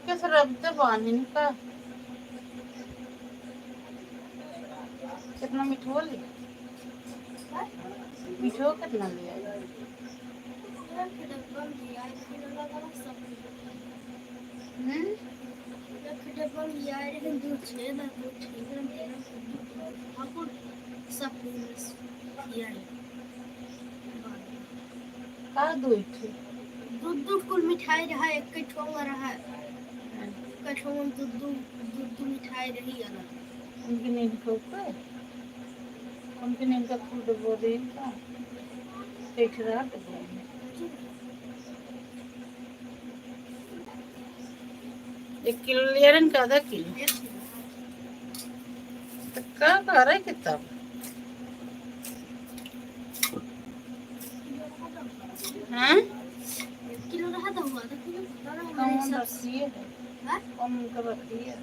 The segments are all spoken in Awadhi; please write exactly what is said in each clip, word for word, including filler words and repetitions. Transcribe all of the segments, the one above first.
किस रब ते बांधिन का? कितना मिठो ले? मिठो कितना ले आई? हम्म? एक डब्बा में आए रहे, दो छेद और दो छेद और तेरह, दो, दो, दो, सब पूरे किया है। का दो ठे? दो, दो कुल मिठाई रहा, एक के ठो में रहा। हाँ। एक के ठो में दो, दो, दो, दो मिठाई रही अलग। उनके नहीं ठोक पे? उनके नहीं का फूड बोले का? एक रात बोले। एक किलो ले रहे हैं कि आधा किलो? तो का करे के तब? हाँ? एक किलो रहा था, आधा किलो पता ना, हमारे कौन हिसाब से। रखिए? हाँ? कौन उनका रखिए?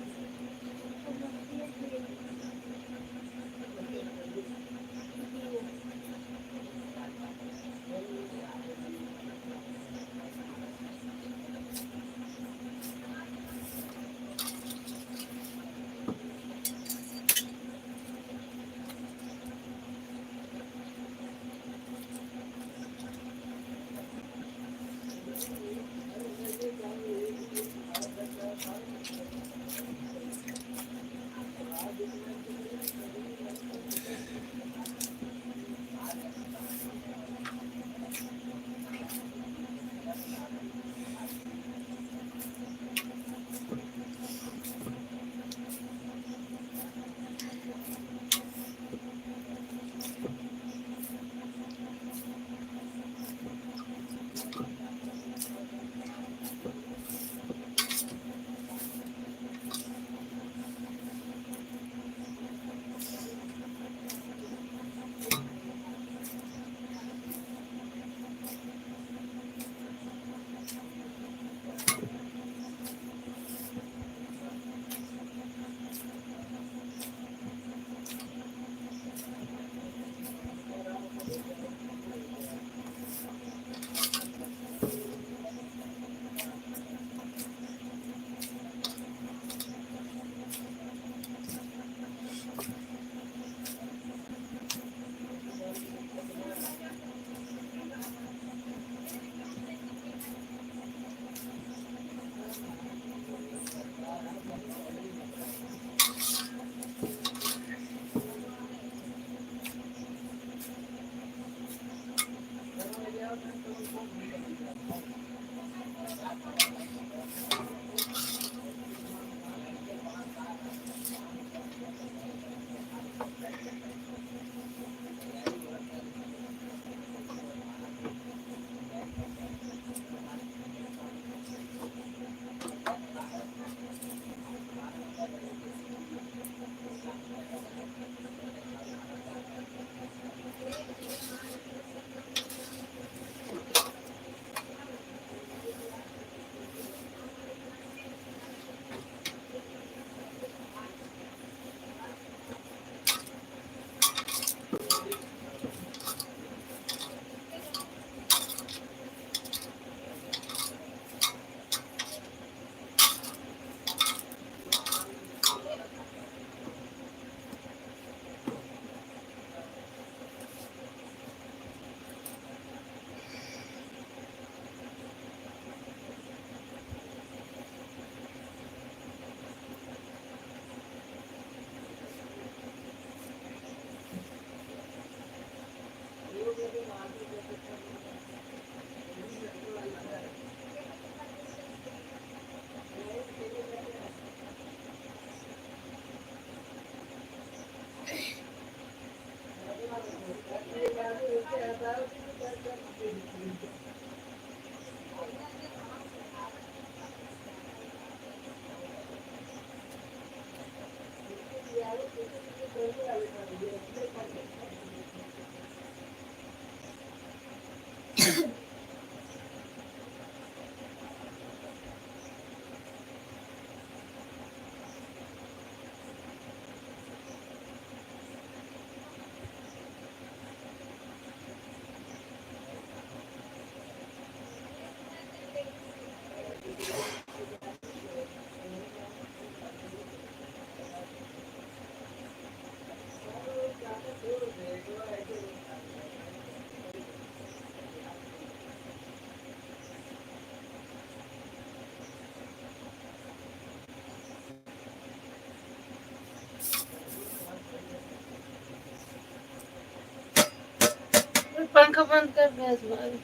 पंखा बंद कर, भैंस मारी।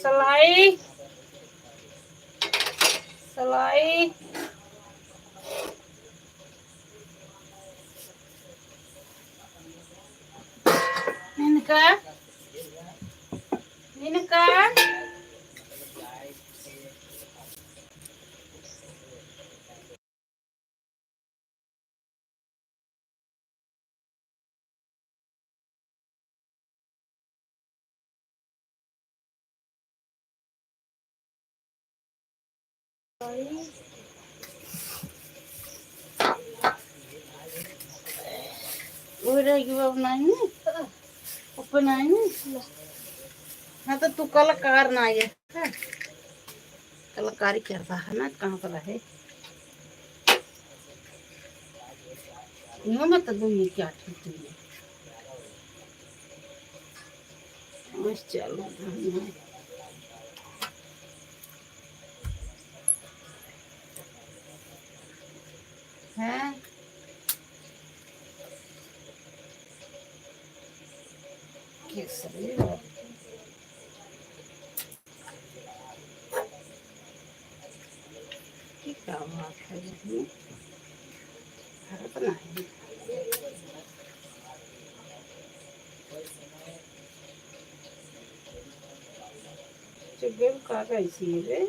सलाई, सलाई। इनका, इनका। वो रह गया, वो नहीं, वो बनाई नहीं। हाँ, तो तू कलाकार ना ये। हाँ। कलाकारी करता है ना, कहाँ पर है? इहो में तो दुनिया क्या ठीक है। बस चलो, धनिया। हैं? केसरी वाली। की का बात है, इसमें फर्क नहीं। बेब का कैसी है बे?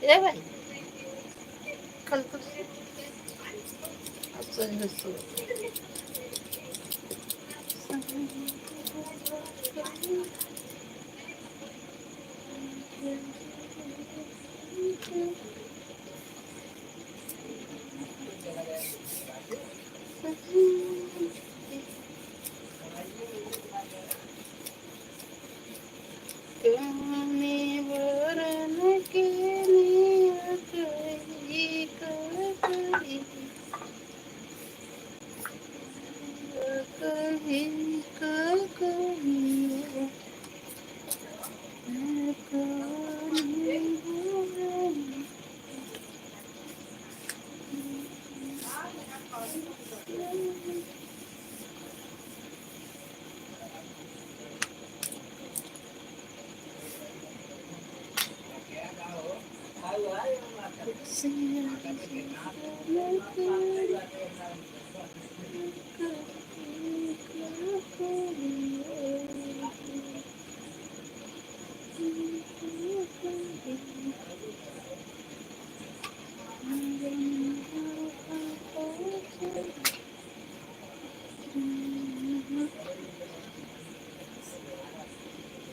ए भाई, कल तो अच्छा, अच्छा।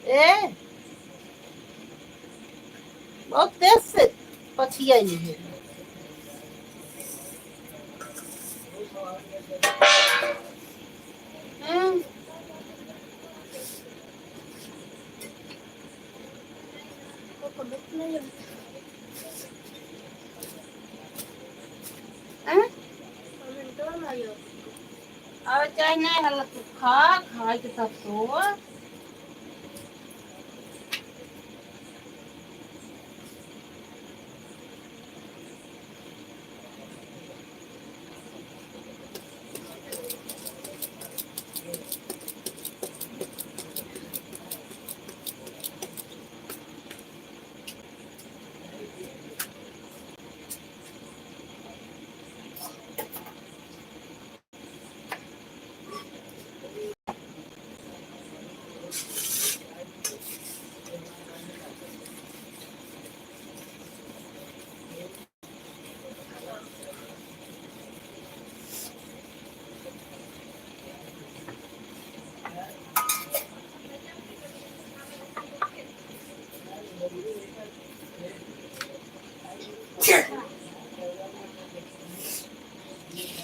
ए, बहुत तेज से पछियाई है। हम्म। हैं? अब चाहे नहीं हल्ला तू खा, खाए के तब तो।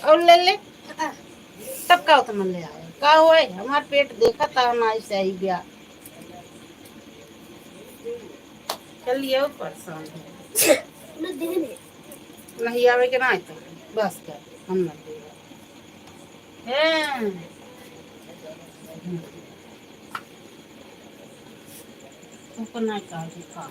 और ले ले। तब का उतना ले आए? का होए? हमार पेट देखा था ना, ऐसे ही गया। चलिए, और परेशान है। नहीं आवे के ना तो बस कर, हम ना देगा। हैं। तुमको ना काहे का।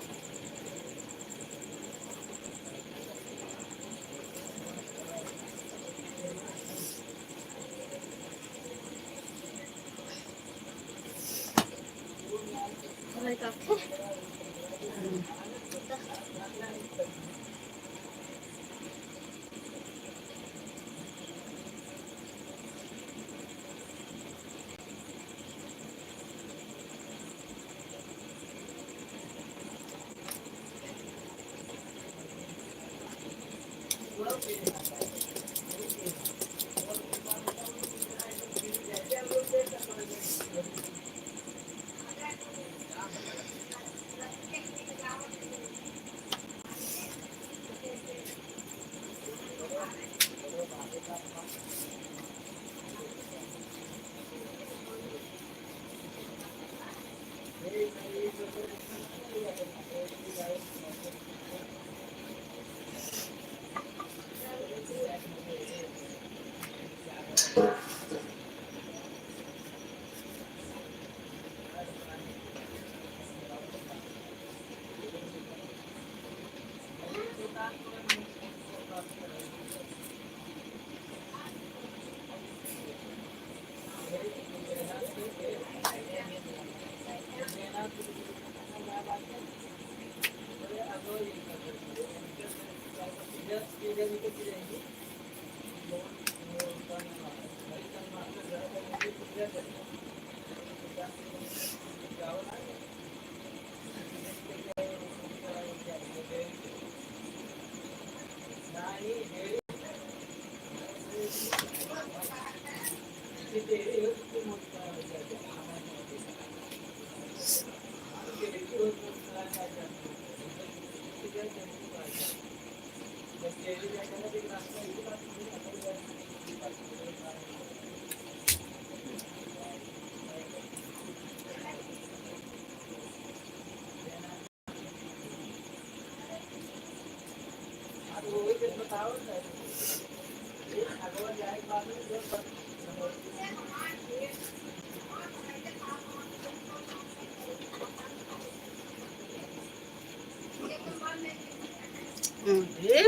अरे,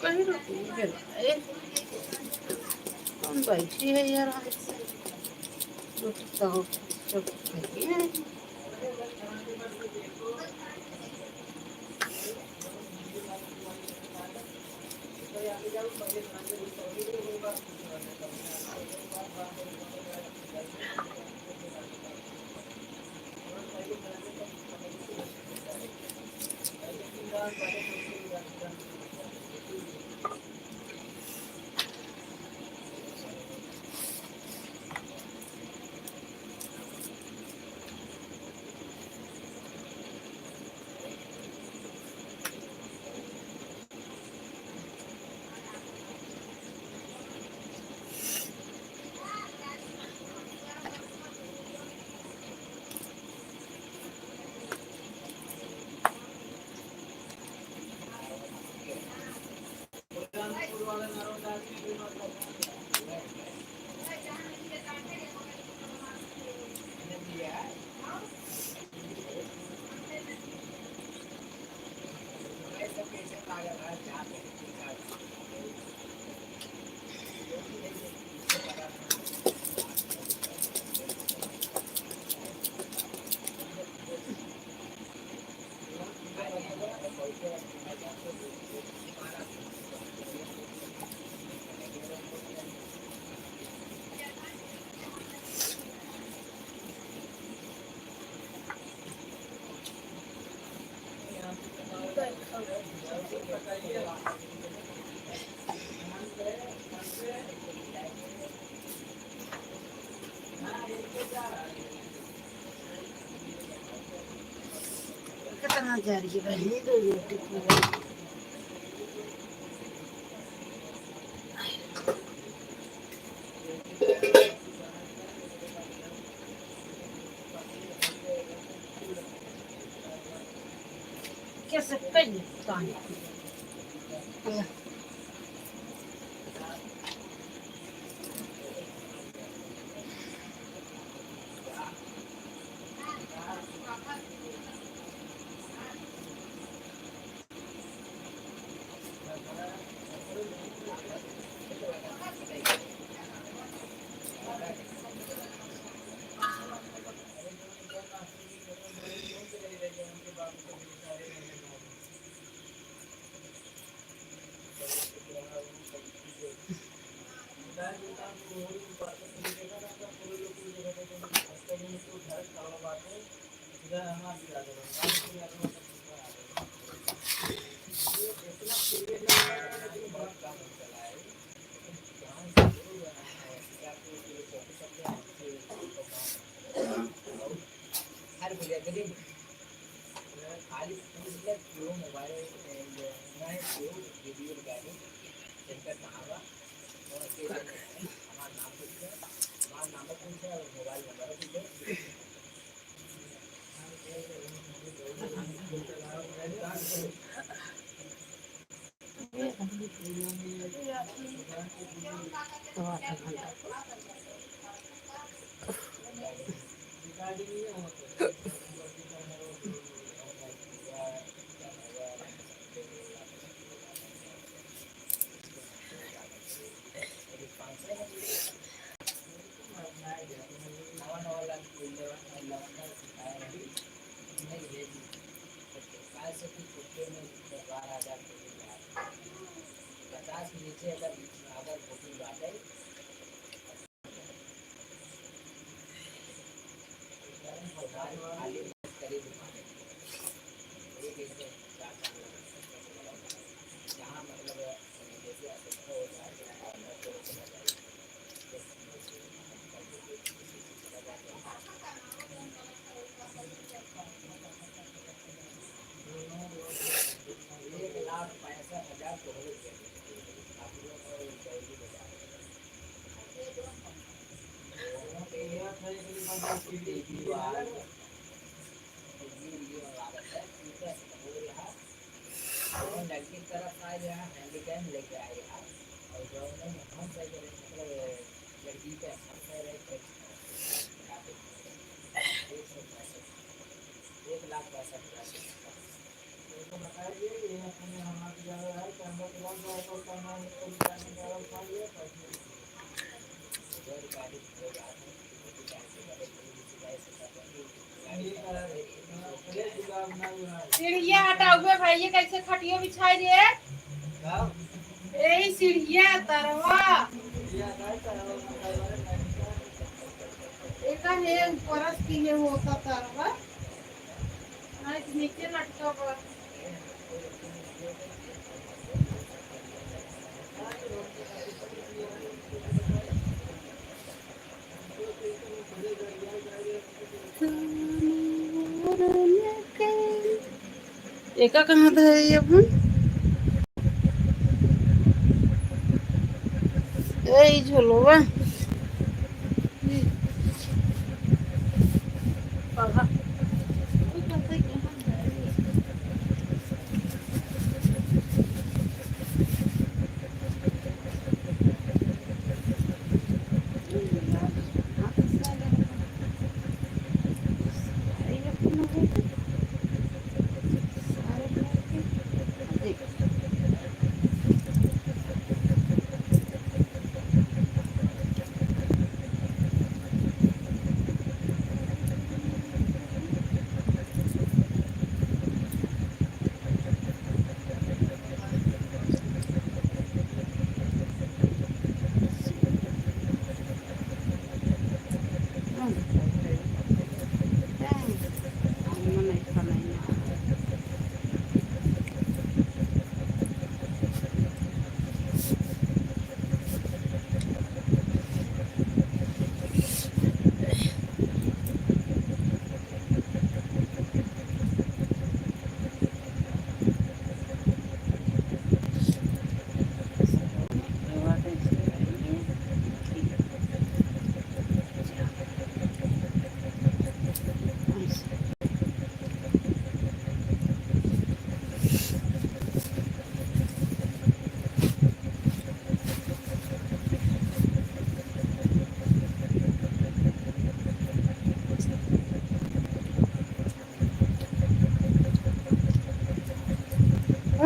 कहीं रुक नहीं गया। ए, कौन बैठी है यार हमसे? रुक तो, चुप करिए। जा रही है भाई, दो रोटी पूरा। कैसे पहले पानी। सीढ़िया हटाउबे भाई, ये कैसे खटियो बिछाई रे? ए सीढ़िया तरवा। एका हे ऊपर से की हे होता तरवा। नहीं तो नीचे लटका बा। एका कहाँ धरी अब हम? ए, ई झोलवा।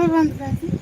बंद कर दी।